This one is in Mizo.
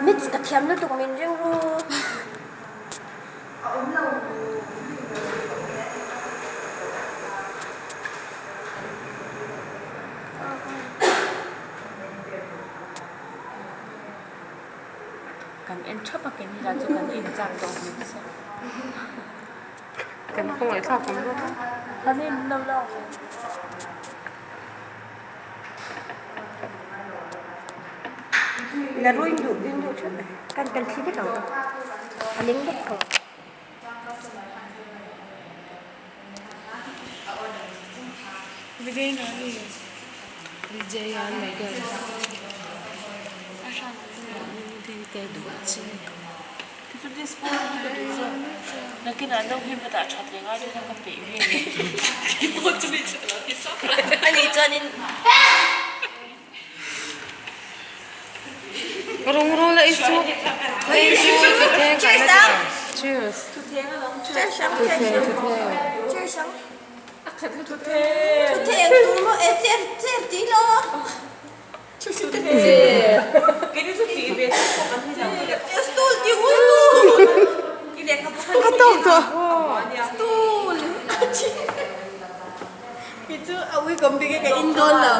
Maths ka thiam lutuk min ring ru. Kan en thap a keini lah chu kan in chak tawh hmel sia. Kan khawngaih thlak awm bawk a. Kan in lo la awm. La ruin duh in duh theuh mai. Kan kan thli vek ang a ling vek tawh. Vijay Nani. Vijaya Nagar. Ani chuanin. Rung rul la i chu. Cheers ang. Cheers. Cheers ang. Cheers ang. Thutheng tur maw e cher cher tih lo. Stool ti u stool. A tawk tawh. Stool. Kei chu a ui kawm bik e ka in dawn lo.